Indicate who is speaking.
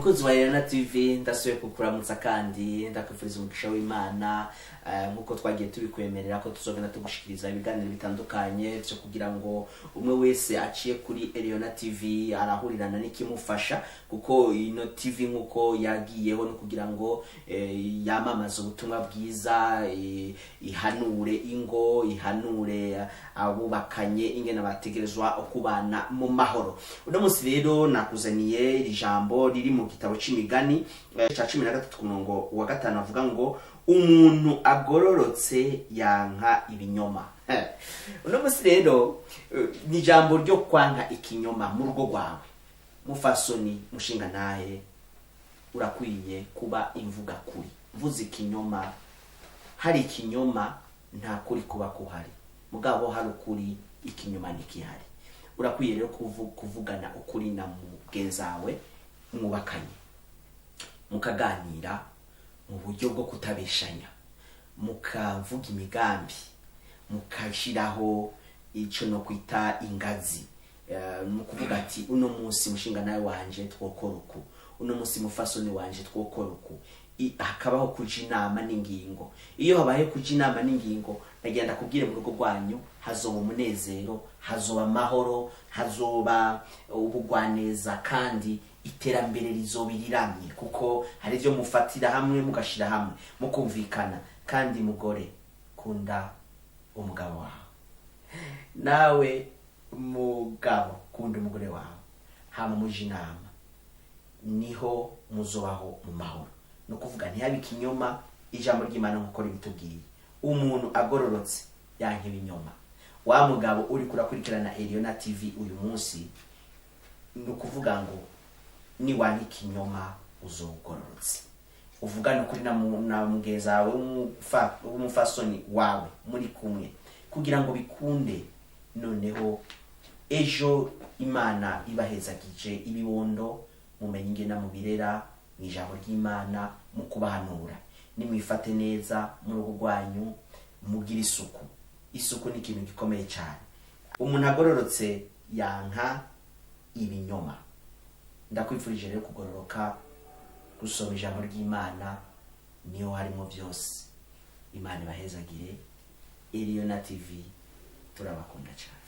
Speaker 1: Mukunzi wa Elena TV, ndasubiye kukuramutsa kandi ndakwifuriza umugisha w'Imana. Nk'uko twagiye tubikwemerera ko tuzogenda tugushikiriza ibiganiro bitandukanye byo kugira ngo umwe wese aciye kuri Eliona TV arahurirana n'ikimufasha, kuko ino TV nk'uko yagiyeho no kugira ngo yamamaze ubutumwa bwiza, ihanure ingo, ihanure abubakanye ingene bategerezwa kubana mu mahoro. Uno munsi rero nakuzaniye iri jambo riri mu gitabo c'Imigani ca 13 ku murongo wa 5, avuga ngo: "Umuntu agororotse yanka ibinyoma." Uno munsi rero ni ijambo ryo kwanka ikinyoma mu rugo rwawe. Mufasoni, mushinga ntahe, urakwiye kuba imvuga kuri. Mvuze ikinyoma, hari ikinyoma nta kuri kuba kuhari, mugabo hari ukuri ikinyoma ntikihari. Urakwiye rero kuvugana ukuri na mugenzawe mwubakanye, mukaganira mu buryo bwo kutabeshanya, mukavuga imigambi, mukashyiraho icyo no kwita ingazi, mu kuvuga ati: "Uno munsi mushinga nawe wanje twokora uku, uno munsi mufasoni wanje twokora uku." Hakabaho kuja inama n'ingingo. Iyo habaye kuja inama n'ingingo, ndagenda kubwire, mu rugo rwanyu hazoba umunezero, hazoba amahoro, hazoba ubugwaneza, kandi iterambere rizoba riramye, kuko hari ibyo mufatira hamwe, mugashira hamwe, mukumvikana. Kandi mugore, kunda umugabo wawe, nawe mugabo kunda umugore wawe, hama muje inama, niho muzobaho mu mahoro. Ni ukuvuga ntihabe ikinyoma. Ijambo ry'Imana nk'uko ribitubwiye, umuntu agororotse yanka ibinyoma. Wa mugabo uri kurakurikirana Eliona TV uyu munsi, ni ukuvuga ngo niwanka ikinyoma uzogororotse. Uvugane ukuri na mugenzi wawe w'umufasoni wawe muri kumwe, kugira ngo bikunde. Noneho ejo Imana ibahezagije ibibondo, mumenye ingena mubirera mu ijambo ry'Imana, mu kubahanura. Nimwifate neza mu rugo rwanyu, mugire isuku. Isuku ni ikintu gikomeye cyane. Umuntu agororotse yanka ibinyoma. Ndakwifurije rero kugororoka, gusoma ijambo ry'Imana, niyo harimo byose. Imana ibahezagire. Eliyona TV turabakunda cyane.